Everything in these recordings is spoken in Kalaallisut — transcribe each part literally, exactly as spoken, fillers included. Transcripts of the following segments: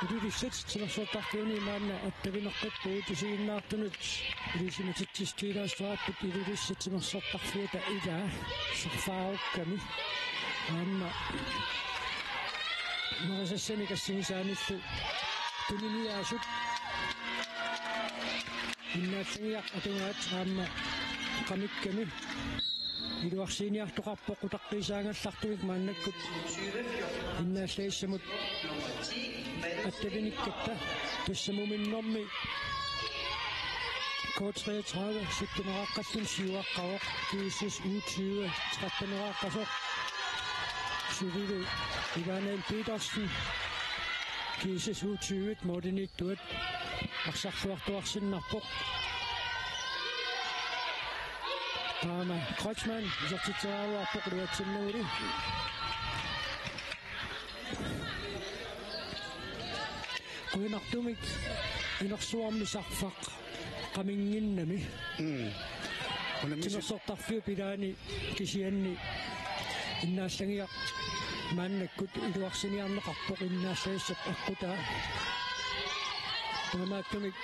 Ilulissat timersortarfiani maanna attavineqqippugut, isiginnaartunut ilisimatitsisut tiilaastaarput Ilulissat timersortarfiata ilaa sarfaarukkami. Aamma nerisassanik assigisaanillu tuniniaasut Innaallagiaq atugaat aamma qamikkami iluarsiiniartoqarpoq utaqqiisaagallartumik maannakkut innaallagissamut attavinikkatta. Tassa muminnermi K treogtredive sytteneqaqqalluni siuaqqavoq, G S S U tyve tretteneqaqqasoq. Sulilu Ivanael Petersen, G S S U tyve målimiittuat arsarluartuarsinnarpoq. Taama Kreutzmann isertitseriaraluarpoq iluatsinnagulu. Qujanartumik inersuarmi sarfaq qaminnginnami. Mm. Unammisu- Timersortarfiup ilaani kisianni innaallagiaq maannakkut iluarsiniarneqarpoq innaallassasoq eqqutaa. Taamaattumik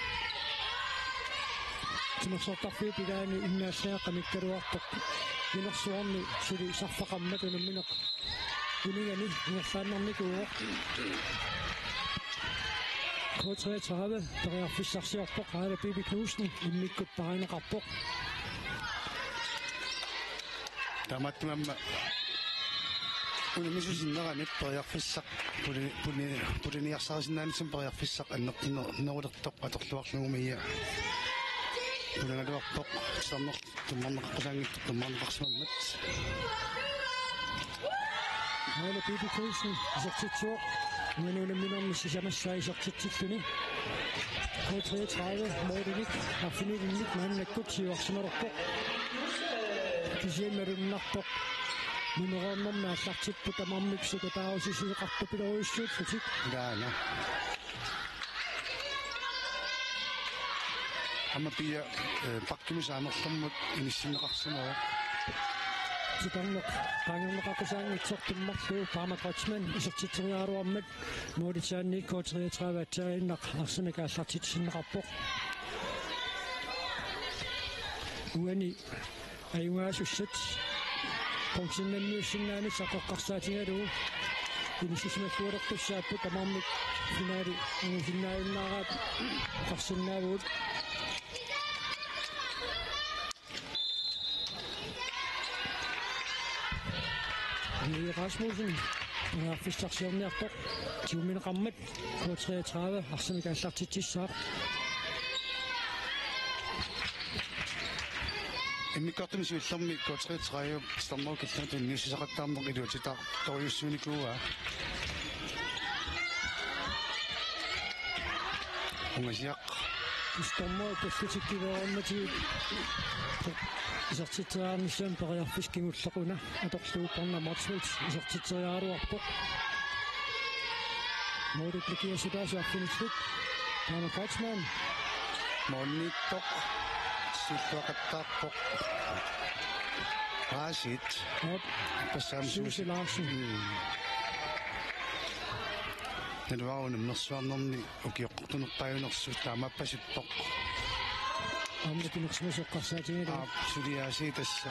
timersortarfiup ilaani innaallagiaq qamikkaluartoq inersuarmi suli sarfaqarmat unammineq unigani ingerlaannarnikuuvoq. K treogtredive periarfissarsiorpoq, Aala Bibi Knudsen immikkut paarineqarpoq. Taamaattumik aamma unammisut sinneranit periarfissaq puli-, puli-, puliniarsarisinnaanissamut periarfissaq annertunerulertoq atorluarlugu, Mia. Pulagaluarpoq, titarneq tummarneqaqqusaanngitsoq tummarneqarsimammat. Aala Bibi Knudsen isertitsivoq. Uani unamminermi sisamassaa isertitsilluni. K treogtredive målinik arfinilinnik maannakkut siuarsimalerpoq. Kisianni malunnarpoq numeroornermi aallartipput tamarmik sukataarusisoqartupilorujussuullutik. Ilaana. Aamma Pia, eh, bakkimi saamerlermut inissinneqarsimavoq. Titarneq qaangerneqaqqusaanngitsoq tummarlugu Paama Kreutzmann isertitseriaraluarmat målitsaanni K treogtredive aatsaannaq arsamik aallartitsisinneqarpoq. Uani ajugaasussat bronzennanniussinnaanissaq eqqarsaatigalugu inissisimallualertussaapput, tamarmik finale ungusinnaajunnaaraat oqarsinnaavugut. Emil Rasmussen periarfissarsiorniartoq, tiguneqarmat K treogtredive arsamik aallartitsissaaq. Immikkoortumi siullermi K treogtredive titarnerup killingata tunniussisaqattaarneq iluatitaartorujussuunikuuaa. Ungasiaq. Titarnerup tallitikkileerummatigut isertitseriarnissamut periarfissaq kingulleq una atorlugu Bornholm Motzfeldt isertitseriaraluarpoq. Mooriplikkiassutaasut arfinillit. Taama Kreutzmann. Moorniittoq. Silluaqattaarpoq. Aasit. Aap. Tassami Suusi Suusi Larsen. Mm. Naluara unammersuarnerni ukioqqortunerpaajunersoq taamaappasippoq. Aamma timersimasoqqarsaatigilu. Aap, suliaasii tassa.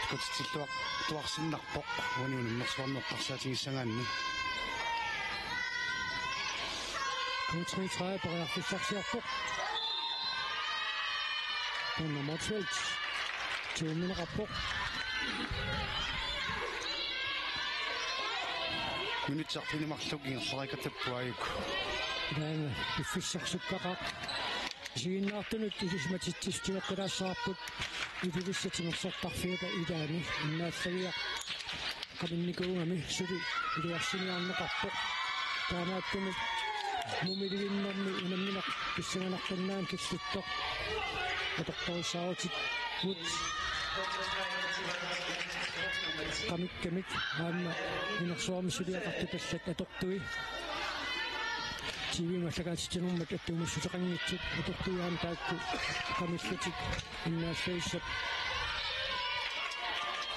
Kutsilluaq tuarsinnarpoq. Uani unammersuarneqqarsaatigissagaanni. K treogtredive periarfissarsiorpoq. Bornholm Motzfeldt. Tiguneqarpoq. Minutsit arfineq-marluk ingerlareerikkatta aajuku. Taanna piffissaq sukkaqaaq. Isiginnaartunut ilisimatitsissutigeqqilaassavarput Ilulissat timersortarfiata ilaani innaallagiaq qaqinnikuugami suli iluarsiniarneqarpoq. Taamaattumik mumilivinnermi unammineq pissanganartunnaan killittoq atortorissaarutit mut qamikkamik aamma inersuarmi suliaqartut allat atortui. T V-mi allakaatitsinermut attuumassuteqanngitsut atortui aamma taakku qamillutik innaallagissap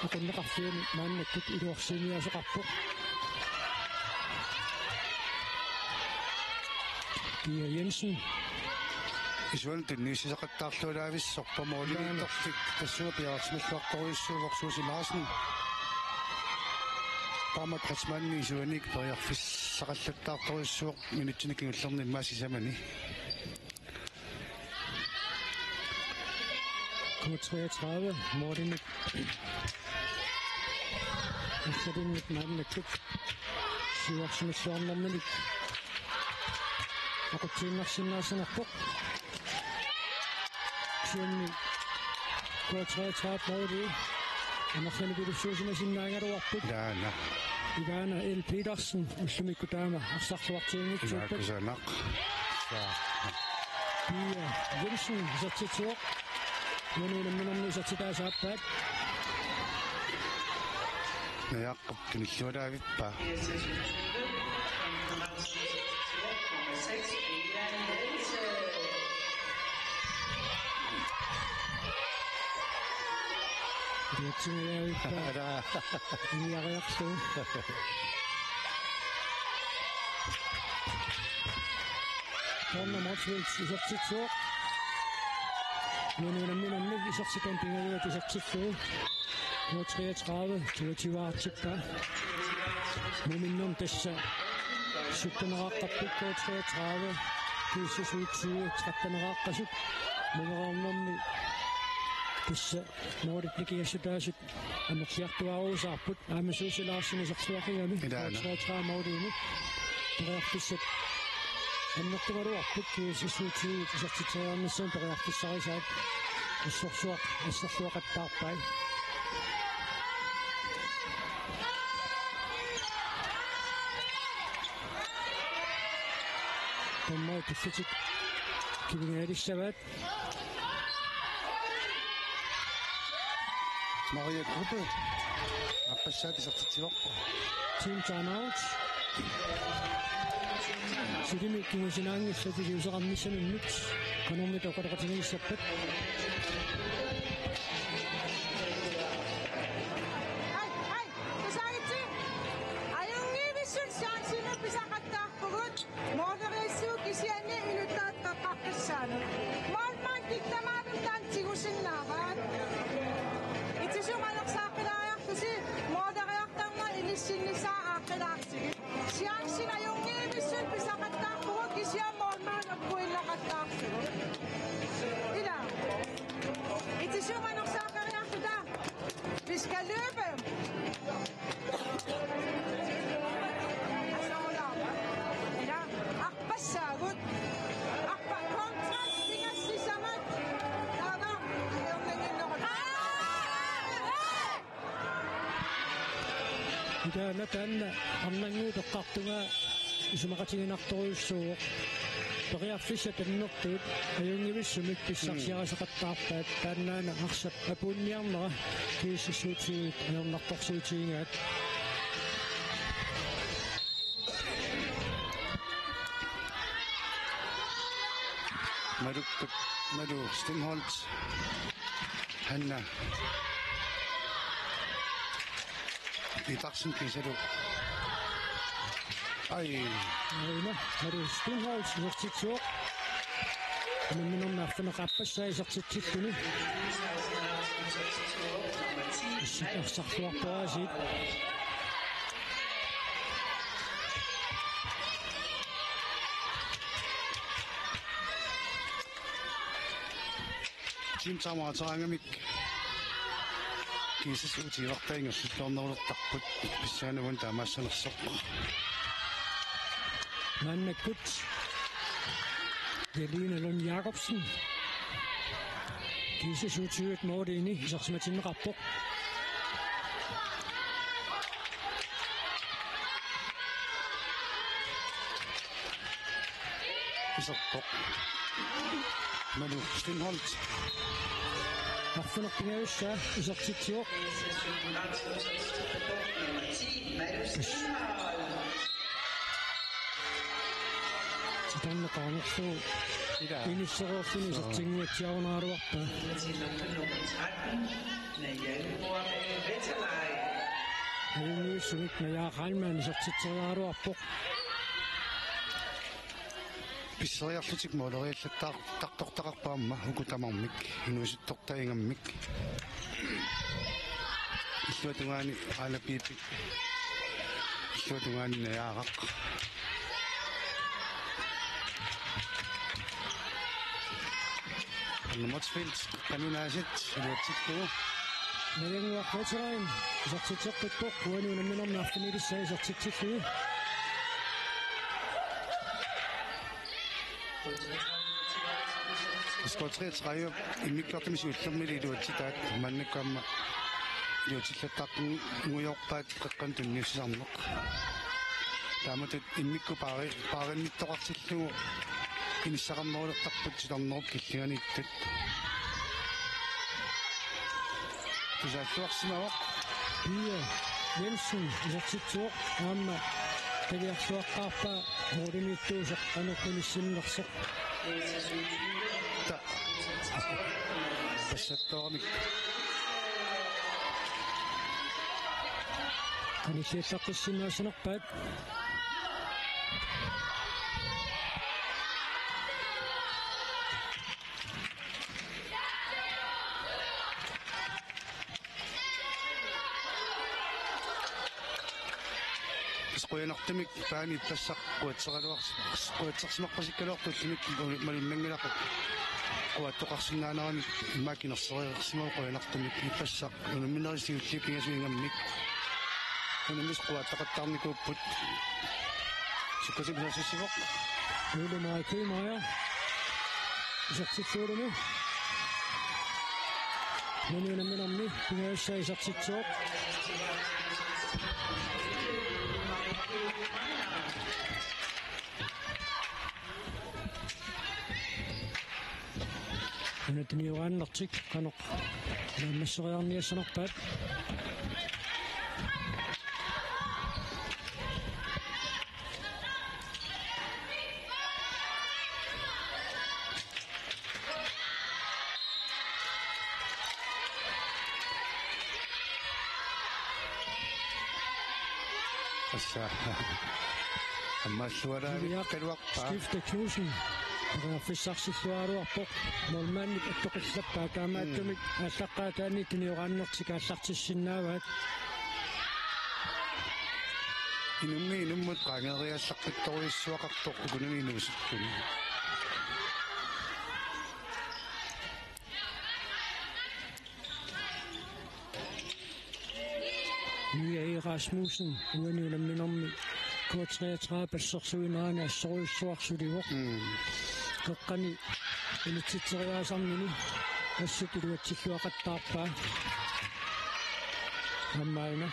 aqunneqarfiani maannakkut iluarsiniaasoqarpoq. Pia Jensen. Isuani tunniussisaqattaarlualaavissorpoq mooriniittorfik tassunga piareersimalluartorujussuuvoq Suusi Larsen. Taama Kreutzmann isuani periarfissaqallattaartorujussuuvoq minutsini kingullerni immaqa sisamani. K treogtredive, moorinik. Allatinnik maannakkut siuarsimilluarnerminik aqutsiinnarsinnaassanerpoq. Kisianni K treogtredive moori amerlanerusuusimasinnaagaluarput. Ilaana. Ilaana L. Petersen ullumikkut taama arsarluartiginngitsoorpoq. Ilaa kusanaq. Saa. Pia Jensen isertitsivoq. Uani unamminermi isertitaasa aappaat. Najaq. Tunillualaavippaa. Tunillualaavippaa. Alaa. Iniariarlu. Bornholm Motzfeldt isertitsivoq. Uani unamminermi isertitaasa pingajuat isertillugu. Nummer treogtredive, toogtyve artikler. Muminnermi tassa sytteneqarput K treogtredive, G S S U tyve, tretteneqarput. Muminnermi tassa mooriplikkiassutaasut amerliartuaarusaarput. Aamma Suusi Larsen iserluaqigami. Ilaana. K treogtredive mooriini. Periarfissat annertugaluarput G S S U tyve isertitseriarnissamut periarfissarisaat. Assorsuaq, assorsuaqattaarpai. Dommerit tulliuttut kivingaalissavaat. Maria Gruppe. Aappassaat isertitsivoq. Team timeout. Sulimi kingusinaanngillat iliuuseqarnissaminnut qanormita oqaloqatigissappat. Hej, hej, tasaatsi. Ajunngivissuaq chancimik pisaqattaarpugut. Moorleriissuup kisianni inuttaat qeqqaqqissaanut. Moormann kiktamaalum Taanna, taanna arnannguup eqqartugaa isumaqatiginartorujussuuvoq. Periarfissat annertuut ajunngivissumik pissarsiarisaqattaarpaat, taannaana arsap apuunniarnera G S S U tyve ajornartorsiutigigaat. Malukkut, Malu Stenholt. Hanna Petersen kiisalu. Ai. Aina, Malu Stenholt, isertitsivoq. Unamminermi arfineq-aappassaa isertitsilluni. Assut arsarluarpoq aasiit. Team timeout-eeraangamik G S S U tyve-rtaa ingerlalluarnerulertarput, pissanganarpoq taamaassanersoq. Maannakkut Jelina Lund Jacobsen G S S U tyve måliini isersimatinneqarpoq. Iserpoq Malu Stenholt. Arfineq-pingajussaa isertitsivoq. Titarneq qaangerlugu. Ila. Inissereerluni isertinnguatsiarunaraluarpaa. Ajunngivissumik Naja Heilmann isertitseriaraluarpoq. Pisseriarlutik måleriallattar-, tartortaqarput aamma uku tamarmik inuusuttortai ingammik. Illuatungaani Aala Piipi. Illuatungaani Najaaraq. Motzfeldt, Kanunaasit, iluatsillugu. Najanguaq Veteran isertitseqqippoq, uani unamminermi arfinilissaa isertitsilluni. S K treogtredive immikkoortumi siullermilu iluatsitaat, maannakkut aamma iluatsillattaartunngujoorpaat qeqqanut tunniussisarneq. Taamatut immikkut paari-, paarinnittoqartillugu inissaqarnerulertarput titarnerup killinganiittut. Tusaalluarsimavoq. Pia Jensen isertitsivoq, aamma tagiarluaqqaarpaa målimiittuusoq qanoq inissinnersoq. Ta-, passattoormik. Qanilliallaqqissinnaassanerpaat. Qujanartumik paani ippassaq quatseraluars-, quatsersimarpasikkaluartoq ullumikkut malunnanngilaq quattoqarsinnaanerani immaqa kinersereersimavoq qujanartumik ippassaq. Unamminerit siulliit pingasut ingammik. Unammisut quattaqattaarnikuupput. Sukkasumik isertitsivoq. Julie Maja Kuimaja. Isertitsillugu. Uani unamminermi pingajussaa isertitsivoq. Una tunioraannertik qanoq naammasseriarniassanerpaat. Tassa ammaallualaavik Julia kaluarpaa. Skifte Knudsen periarfissarsilluaraluarpoq. Målmandip attoqillappaa, taamaattumik aallaqqaataani tunioraannertik aallartissinnaavaat. Inummi inummut qaangeeriallaqqittorujussuaqartoq ukunani inuusuttuni. Mia E. Rasmussen, uani unamminermi K treogtredive assersuinerani assorujussuaq sulivoq. Mm. Qeqqani inissitseriaasarnini assut iluatsilluaqattaarpaa. Aamma aana.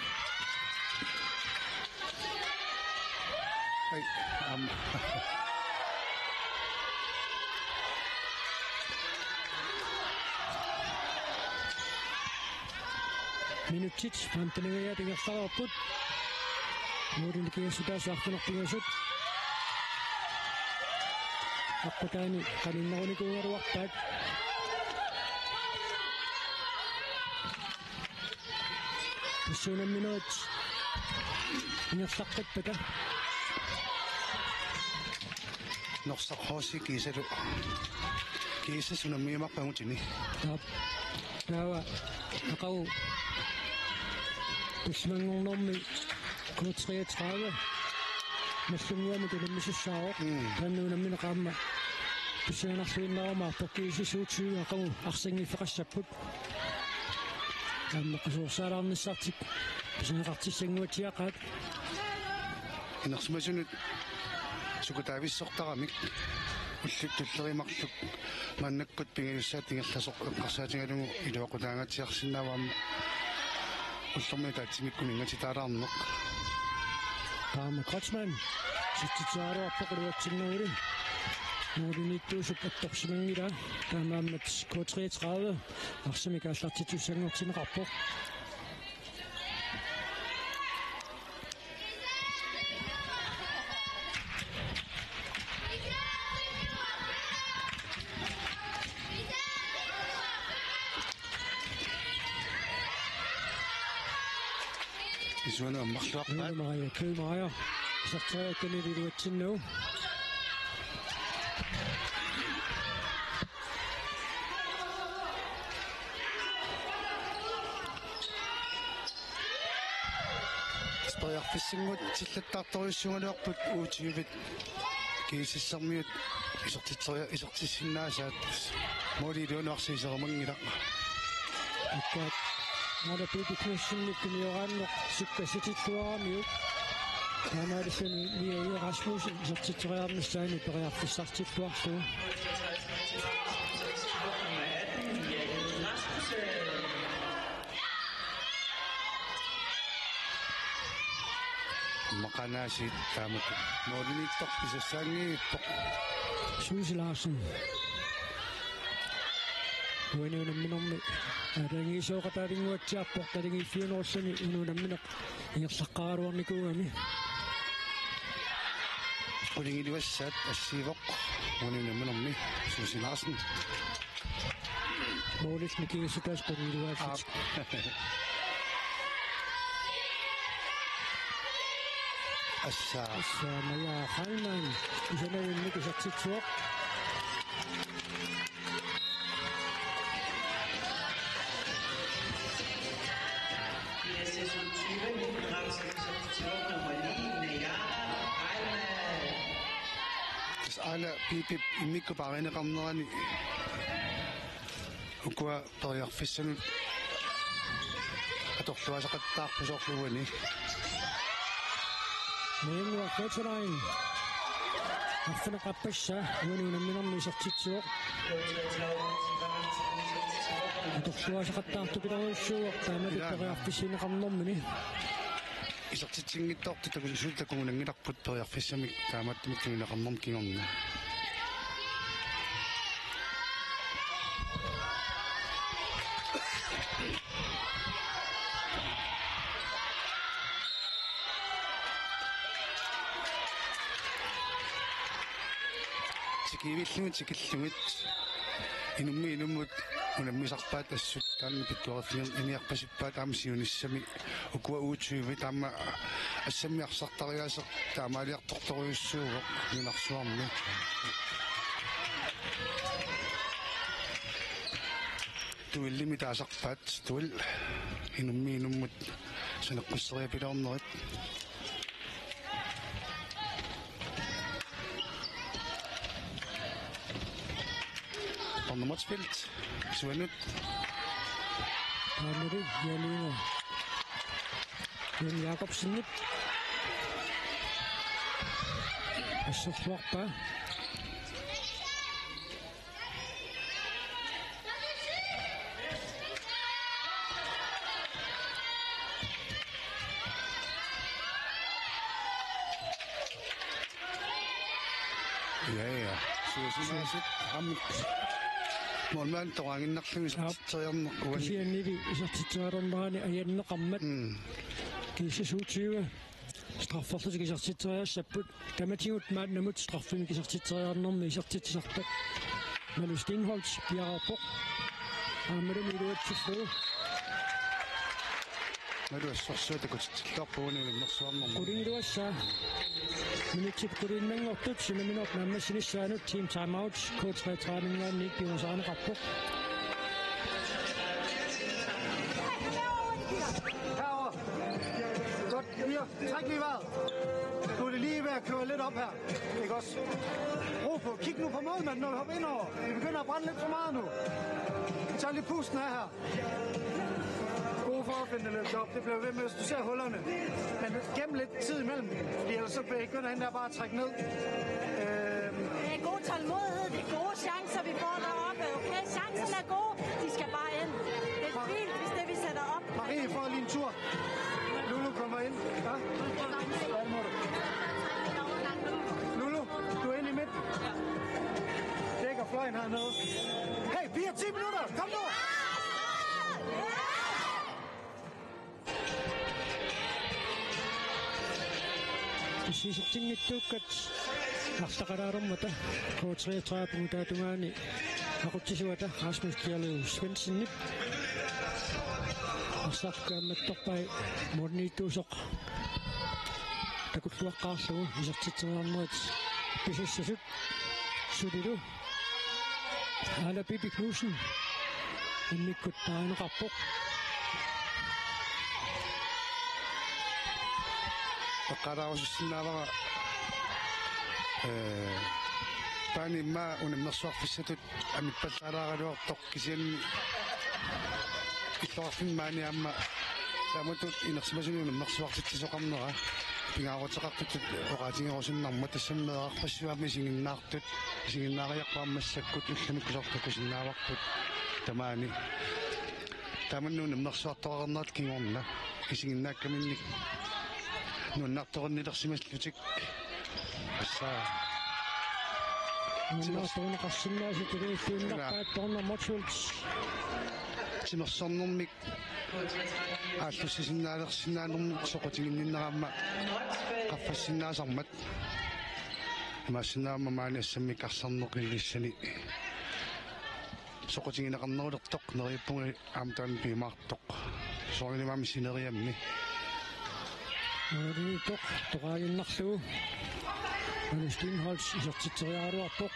Ai, aamma. Minutsit femten-inngajaat ingerlareerput. Målinik kinguaatsit arfineq-pingasut aqqutaani qaninnerunikuugaluarpaat. Tassa unamminerit ingerlaqqippata. Norsaq H C kiisalu. Kiisa unammiumaarpaa angutini. Aap. Taava aqagu tullumanngornermi K treogtredive Nagdlunguamut unammisussaavoq. Mm. Taanna unammineq aamma pissanganarluinnarmat arpakkiisisuutsiu aqagu arsaanngiffeqassapput. Aamma qasuersaalaarnissartik pissanganartissannguatsiaqaat. Inersimasunut sukutaavissortaramik ullut tulleriit marluk maannakkut pingajussaat ingerlasoq eqqarsaatigalugu iluaqutaangaatsiarsinnaavoq aamma ullormiit ataatsimikkunnginnatitaalaarneq. Taama Kreutzmann isertitseriaraluarpoq iluatsinnaaguli. Målimiittuusup attorsimanngilaa, taamaammat K treogtredive arsamik aallartittussanngortinneqarpoq. Isuanut ammarluarpaat. København, København. Iserteriakkani iluatsinnagu. Periarfissanngooq tillattaartorujussuugaluarput U tyve-t G S S-ermiut isertitseria-, isertissinnaasaat. Måli iluanut arsaq iserumanngilaq. Ikkaat Aala Pipi Knudsenip tunioraanneq sukkassitilluaramiuk. Taamaalilluni Mia Rasmussen isertitseriarnissaanut periarfissartilluarlugu. Maqanaasiit taamatut målimiittoq pisassaanngippoq. Susie Larsen. Uani unamminermi aalajangiisooqataalinnguatsiarpoq naligiiffiunerulluni, una unammineq ingerlaqqaaraluarnikuugami. Qulingiluassaat assiivoq uani unamminermi Susie Larsen. Målip nikingassutaasa qulingiluaassatik. Aap. Assa. Assa, Maja Heilmann. Isanavimmi isertitsivoq. Tassa Aala Pipip immikkut paarineqarnerani ukua periarfissanut atorluaasaqattaarpoq soorlu uani. Maja Kotserain. Arfineq-aappassaa uani unamminermi isertitsivoq. Atorluaasaqattaartupiloorujussuuvoq, taamalu periarfissinneqarnermini. Isertitsinngitsoortut takusussut takugunanngilarput periarfissamik taamaattumik tunineqarnermut kingorna. Tikivillugit tikillugit inummit inummut unammisarpaat assut taanna pikkoriffiger-, iniarpasippaat aamma siunissami ukua U tyve taama assammik arsartariaaseq taamaaliartortorujussuuvoq nunarsuarmi. Duellimi taasarpaat, duel inummit inummut saneqqusseriapiloornerit. Bornholm Motzfeldt, isuanut. Aammalu Jalina. Jan Jakobsenip. Assorluarpaa. Juusimaasut aamma målmand toqaannarlugu isertitseriarneq uani. Kisiannili isertitseriarnerani ajanneqarmat. Mm. G S S U tyve strafferlutik isertitseriassapput. Tamatigut maannamut straffimik isertitseriarnermi isertitsisarpat Malu Steenholdt piareerpoq. Aammalumi iluatsillugu. Malu assorsuaq takutitsilluarpoq uani unammersuarnermi. Qulingiluassaa. Minutsit quliinnanngortut unamminerup naammassinissaanut team timeout K treogtredive-minngaanniit piumasarineqarpoq. Herover. Godt. Fire. Træk lige vejret. Nu er det lige ved at køre lidt op her. Ikke også? Ro på. Kig nu på målmanden, når du hopper ind over. Vi begynder at brænde lidt for meget nu. Vi tager lige pusten af her. Gode for at finde det løft op. Det bliver ved med, hvis du ser hullerne. Men gem lidt tid imellem, fordi ellers så begynder hende der bare at trække ned. Øhm. Det er god tålmodighed, det er gode chancer, vi får deroppe. Okay, chancen er god. De skal bare ind. Det er fint, hvis det vi sætter op. Marie får lige en tur. Lulu kommer ind. Ja? Hvad må du? Lulu, du er inde i midten. Dækker fløjen hernede. Hey, vi har ti minutter. Kom nu! Issisertinngitsuukkat arlaqalaalermata K treogtredive-p ungutaa tungaani aqutsisuata Rasmus Kjærlev Svendsenip arsaq kaammattorpai målimiittuusoq takulluaqqaarlugu isertitseriarnerit pisassasut sulilu Aala Bibi Knudsen immikkut taarineqarpoq. Eqqaalaarusussinnaavara, ee, paani immaqa unammersuarfissatut amippallaalaaraluartoq kisianni illoqarfimmi maani aamma taamatut inersimasunut unammersuartitsisoqarnera pingaaruteqartutut oqaatigerusunnarmat tassami meerarpassuarmi isiginnaartut isiginnaariarput aamma massakkut ullumikkut soorlu takusinnaavarput tamaani. Tamanna unammersuartoqarnerata kingorna isiginnaakkaminnik nuannartoqarnilersimallutik. Tassa. Nuannartoqarsinnaasut tiliilluinnarpaat Tornaq Motzfeldt. Timersornermik aallussisinnaalersinnaanermut soqutiginninnera aamma qaffassinnaasarmat. Imaassinnaavoq aamma maani assammik arsarneq ilissani soqutigineqarnerulertoq neriuppunga aamma taanna piumaartoq. Soorunami aamma sineriammi. Neriuppunga toqaaginnarlugu. Malu Steenholdt isertitseriaraluarpoq.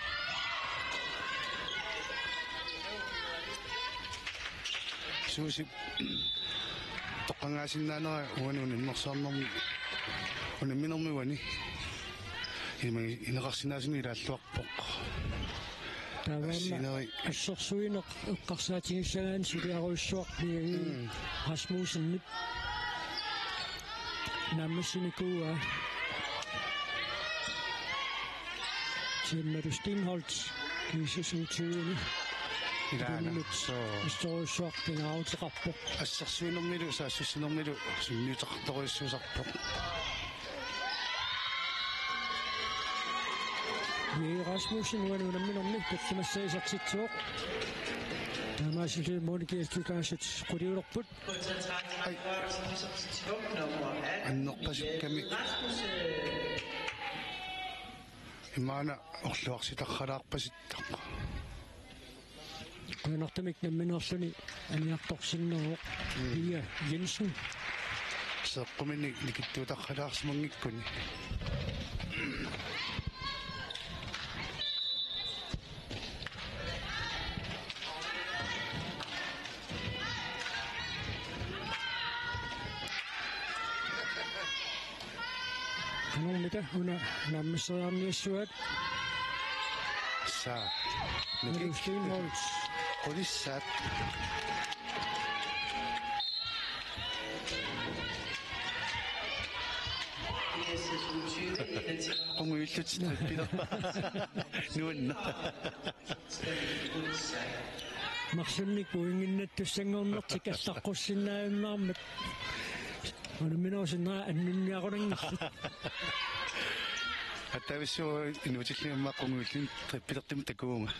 Suusip toqqaannaasinnaanera uani unammersuarnermi unamminermi uani. Ima ineqarsinnaasunik ilaalluarpoq. Taava aamma assineri. Assersuineq eqqarsaatigissagaanni suliarujussuaq P I. Mm. Rasmussenip naammassinikuuaa. Kisianni Malu Steenholdt G S S U tyve-ni. Ilaana. Tunimut. Soo. Assersuineq pingaaruteqarpoq. Assersuinermilu saassussinermilu sunniuteqartorujussuusarpoq. Jee Rasmussen uani unamminermi tallimassaa isertitsivoq. Taamaasilluni målmanditut quliulerput. Ai. Annerpasukkami. Imaana orluarsitaralaarpasittoq. Qujanartumik nammineerluni aniartorsinnaavoq. Mm. Pia Jensen. Seeqquminik nikittuutaralaarsimanngikkuni. Qanormita una naammasseriarniassuat. Saa. Malu Steenholdt. Qulissaat. Qungujullutit pilerpa. Nuanna. Marlunnik uinginnattussanngornertik allaqqussinnaajunnaarmat. Unamminerup sinnera annunniarunanngillat. Attavissuaq inuutillimmi maqqunguillin trippilertimut takuunga.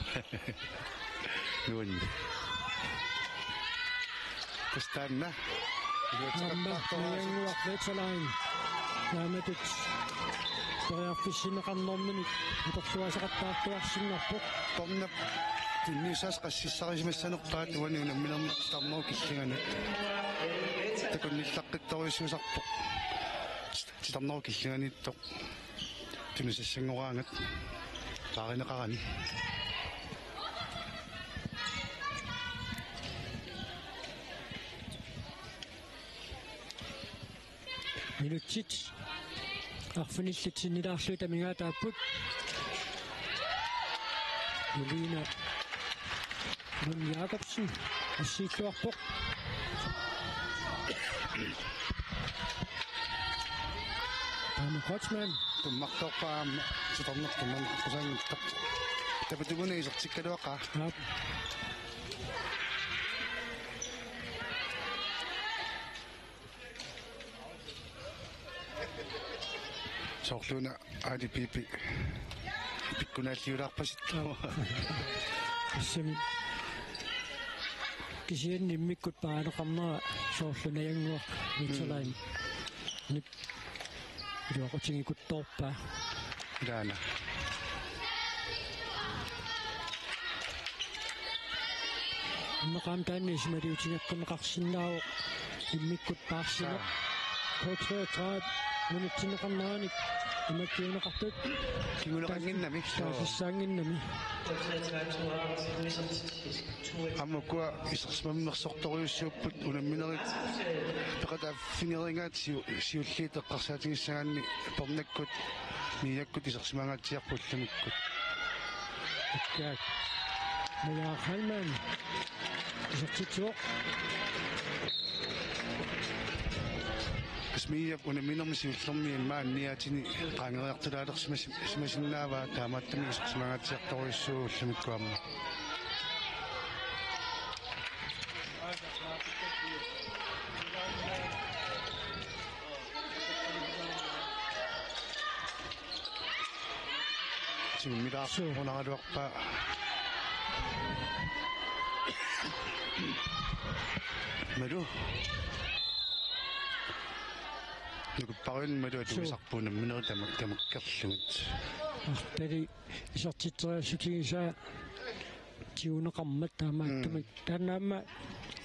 Nuanni. Tastaanna. Aamma Nianguaq Veteran. Naamatut. Periarfissinneqarnermini. Atorluaseqattaartuarsinnarpoq. Tornap. Tunniussaas qassissarisimassanerpaat uani unamminermi titarnerup killinganut. Takunnillaqqittorujussuusarpoq. Titarnerup killinganiittoq. Tunisassanngoraagat. Paarineqarani. Minutsit arfinillit sinnilaarlugit amigaataapput. Elina Lund Jakobsen assiilluarpoq. Anne Kreutzmann. Tummartorpaam sitornertumman kusanngittoq. Tapatumuna isertikkaluaqaa. Aap. Soorluuna aali piipi pikkunaalliulaarpasittoq. Assami kisianni immikkut paarineqarnera soorlu Nianguaq Veteran. Nip iluaqutigikuttoorpaa. Ilaana. Immaqa aamma taanna isumaliutigeqqunneqarsinnaavoq immikkut paarsineq. K treogtredive minutsinneqarneranik imakkiuneqartut. Kinguneqannginnami. Taasissaannginnami. Aamma ukua isersimammersortorujussuupput unamminerit peqataaffigereegaat siu-, siulliit eqqarsaatigissagaanni Pernakkut, Miakkut isersimangaatsiarput ullumikkut. Ikkaak. Maja Heilmann. Isertitsivoq. Miap unamminermi siullermi immaqa anniaatini qaangeriartulaalersimas-, simasinnaavaa taamaattumik isersimangaatsiartorujussuuvoq ullumikkut aamma. Timmilaarpunaraluarpaa. Malu. Nukupparuin Malu atuisarput unamminerit tama-, tamakkerlugit. Artali isertitseriassutigisaa tiguneqarmat taamaattumik. Mm. Taanna aamma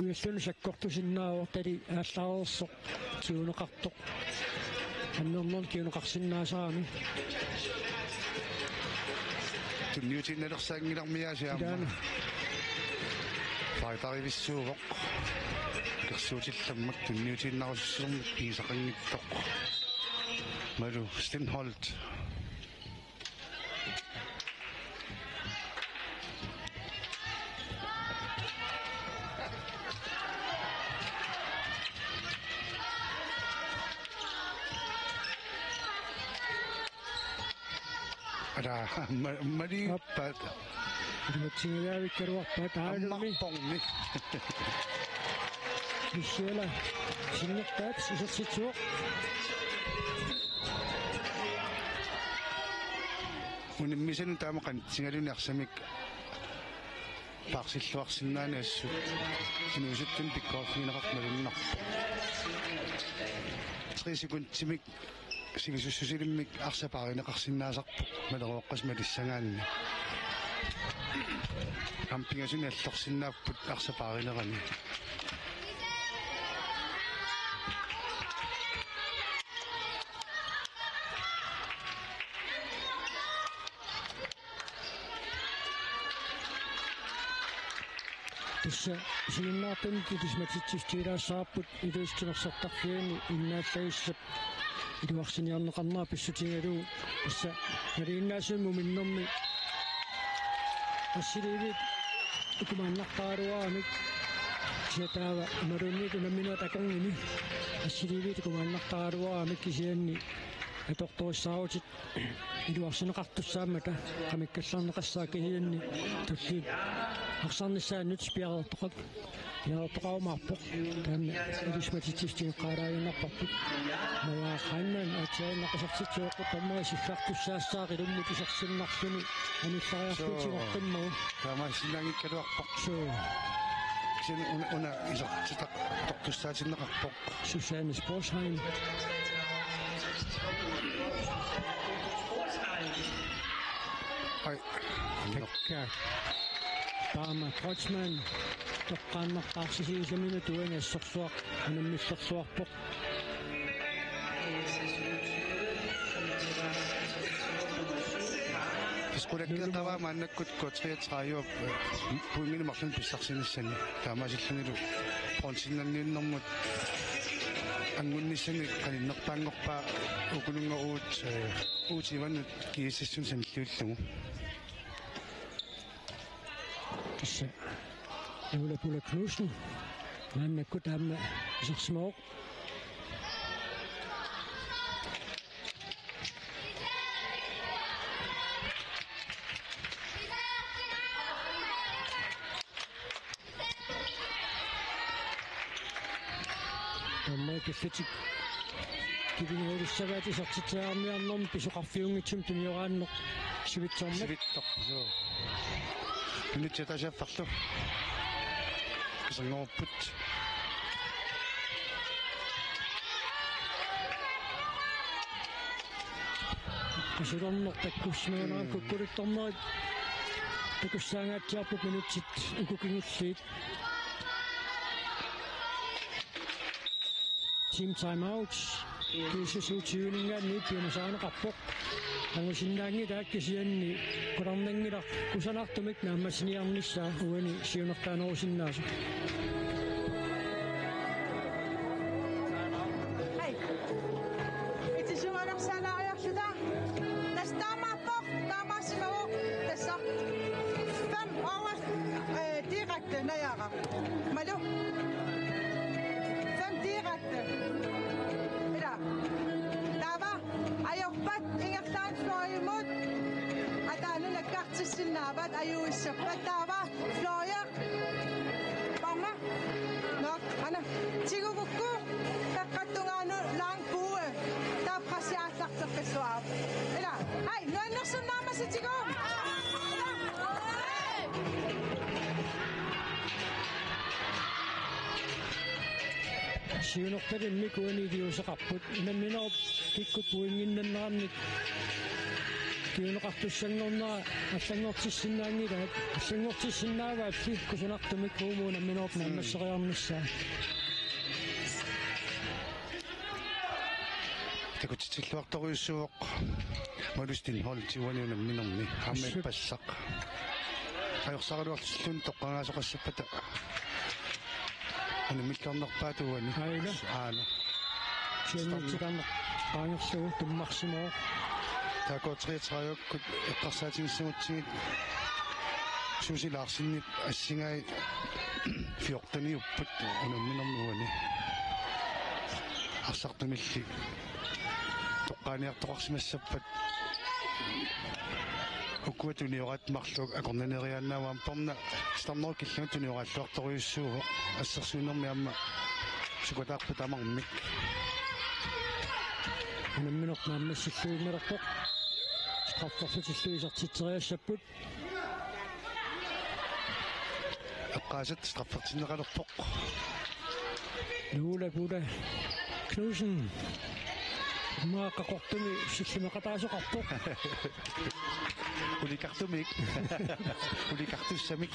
ujalluni sakkortusinnaavoq tali aallareersoq tiguneqartoq. Annernerni kinguneqarsinnaasarami. Tunniutiinnalersaanngilarmi aasiit aamma. Ilaana. Fighterivissuuvoq. Kersuutillammak tunniutiinnarusussusermik pigisaqanngitsoq. Malu Stenholt. Ara, ma-, mali Op. Pat. Iluatsingajavikkaluarpaat aallumi. Ammarpormi. Michelle. Sinnertaat isertitsivoq. Unammisanut taama qanitsigaluni arsamik paarsilluarsinnaaneq assut. Inuusuttuni pikkoriffigineqartoq malunnarpoq. Tre sekundimik sivisussusilimmik arsaq paarineqarsinnaasarpoq maleruoqqasoq malissagaanni. Aamma pingasuni allorsinnaapput arsaq paarinerani. Tassa siunnaartumik ilisimatitsissutigilaassavarput Ilulissat timersortarfiani innaallagissap iluarsiniarneqarnera pissutigalugu, tassa nalinginnaasumik muminnermi assiliiviit ikumaannartaraluaramik, kisianni taava imaluunniit unamminerit akornanni assiliiviit ikumaannartaraluaramik kisianni atortorissaarutit iluarsineqartussaammata qamikkallarneqassaaq kisianni tulliit arsarnissaannut piareertoqak. Naortoqarumaarpoq. Taanna ilismatitsissuteqaraaginnarparput. Maja Heilmann atsiaannaqqisartitsivoq, taama siggartussaassaaq ilummut isersinnarluni anillariarlugu. Suu. Tigoqqimmagu. Taamaassinnaanngikkaluarpoq. Suu. Kisianni una, una isertitaq tortussaatinneqarpoq. Susanne Sporsheim. Ai. Pekka. Taama Kreutzmann. Toqqaannarpaarsisigisiminut uani assorsuaq unammillerluarpoq. Pisqulakkeeqavaa maannakkut K treogtredive pointinik marlunnik pissarsinissani. Taamaasillunilu bronzenniunnermut angunnissani qaninnerpaanngorpaa ukununnga uut, eh, uutivanut G S S-uni sanilliullugu. Tassa Ole Buller Knudsen maannakkut aamma isersimavoq. Taamaalillutik kiviniarissagaat isertitseriarniarnermi pisoqarfiunngitsumik tunioraanneq sivitsormat. Sivitsoq, suu. Minutsit ataasiaannarlu. Kiserngorupput. Qasulerneq takkussimagunarpoq. Mm. Kukkuluttornerit takussaangaatsiarput minutsit uku kingulliit. Team timeout. G S S U tyve-ninngaanniit piumasarineqarpoq. Angusinnaanngilaq kisianni qularnanngilaq kusanartumik naammassiniarnissaa uani siunertaanerusinnaasoq. Hej. Itisuugaluarsaalaariarluta. Tassa taamaappoq, taamaassimavoq, tassa. Fem over, øh, direkte, Najaaraq. Malu. Fem direkte. Ila. Taava, ajorpat, ingerlaannaq fløjimut. Ataanut nakkartissinnaavat, ajuissappat, taava, fløje. Banga. Nok, ana. Tigugukku, peqqata tungaanut lang bue. Taava pressiaartartoqqilluarpoq. Ila. Hej, nuannersunnaammasi tigu. Siunertalimmik uani iliuuseqarput. Unamminerup kikkut pointinnginnerannik tiguneqartussanngornera allanngortissinnaanngilaat, allanngortissinnaavaalli kusanartumik uumuuna unamminerup naammasseriarnissaa. Takutitsilluartorujussuuvoq Malu Steenholdtip uani unamminermi. Aamma ippassaq. Ajorsaraluarlutilluunniit toqqagaasoqassappata. Unammilluarnerpaat uani. Aana. Aana. Sianitsitanneq qaangerlugu tummarsimavoq. Taava K treogtredive-kkut eqqarsaatigissagutsigit Susie Larsenip assingai fjorteniupput unamminermi uani. Arsartumilli toqqaaniartoqarsimassappat. Ukua tunioraat marluk akornaneriaannaavaa, aamma Porna Starnerup killunga tunioraalluartorujussuuvoq, assersuinermi aamma sukataarput tamarmik. Unammineq naammassilluinnalerpoq. Strafferlutillu isertitseriassapput. Eqqaasat straffertinneqalerpoq. Ole Buller Knudsen. Maaqaqortumi sillimeqataasoqarpoq. Ulikartumik. Ulikartussamik.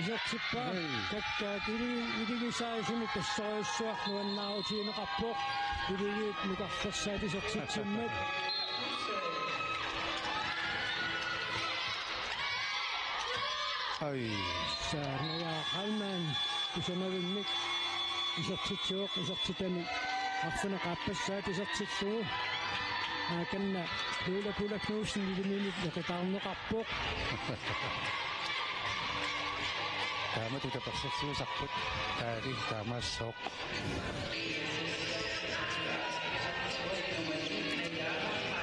Isertippaa. Hej. Kakkaak ili-, iligisaasumik tassorujussuaq nuannaarutigineqarpoq. Iligiit nukarlersaat isertitsimmat. Ai. Sa Naja Heilmann kusanavimmik isertitsivoq, isertitani arfineq-aappassaat isertillugu. Aakanna Ole Buller Knudsen iliminik eqitaarneqarpoq. Taamatut tapersersuisarput, taali taamaassooq.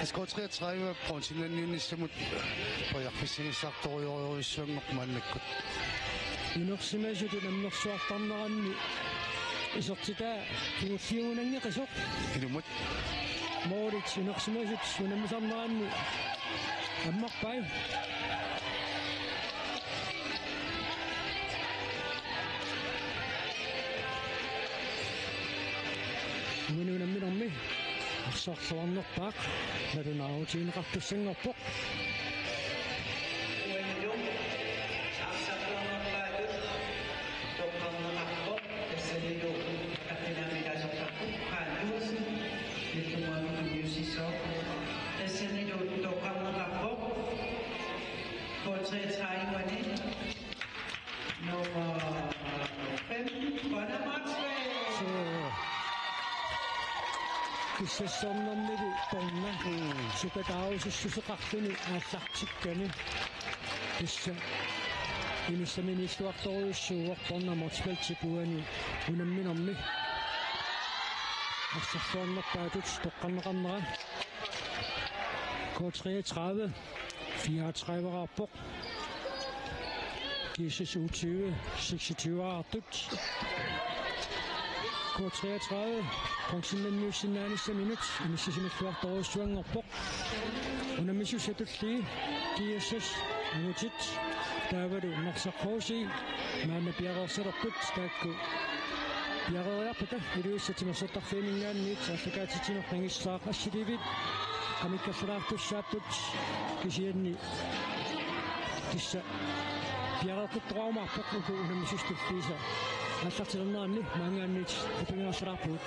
S K treogtredive bronzenniunnissamut periarfissagissaartorujorujussuanngorpoq maannakkut. Inersimasutut unammersuartarneranni isertitaa kingulliugunanngeqisoq. Ilumut. Moolit inersimasut unammisarneranni ammarpai. Uani unamminermi arsarluarnerpaaq nalunaarutigineqartussanngorpoq. Uanilu arsarluarnerpaatut toqqarneqarpoq, tassanilu ataqqinaammik aasortarpoq Kaan Iversen, Illumaami Tunniussissaaq. Tassanilu toqqarneqarpoq K treogtredive-ani nummer femten, Bonner Motzfeldt. Så kissassornermili Bonner. Mm. Sukataarusussuseqarluni aallartikkani. Tassa inissaminiilluartorujussuuvoq Bonner Motzfeldt-ip uani unamminermi arsarluarnerpaatut toqqarneqarnera. K treogtredive fireogtredive-raarpoq. G S S U tyve seksogtyve-raartut. K treogtredive bronzemedaljiussinnaanissaminnut inissisimilluartorujussuanngorpoq. Unammisussatulli G S S angutit taavalu Narsaq H C maanna piareersalerput, taakku piareeriarpata Ilulissat Timersortarfianinngaanniit aallakaatitsineq nangissaaq assiliivit qamikkallartussaapput, kisianni tassa piareeqqittoqarumaarpoq uku unammisut tulliisa aallartilerneranni maanngaanniit atungilaartaraarpugut.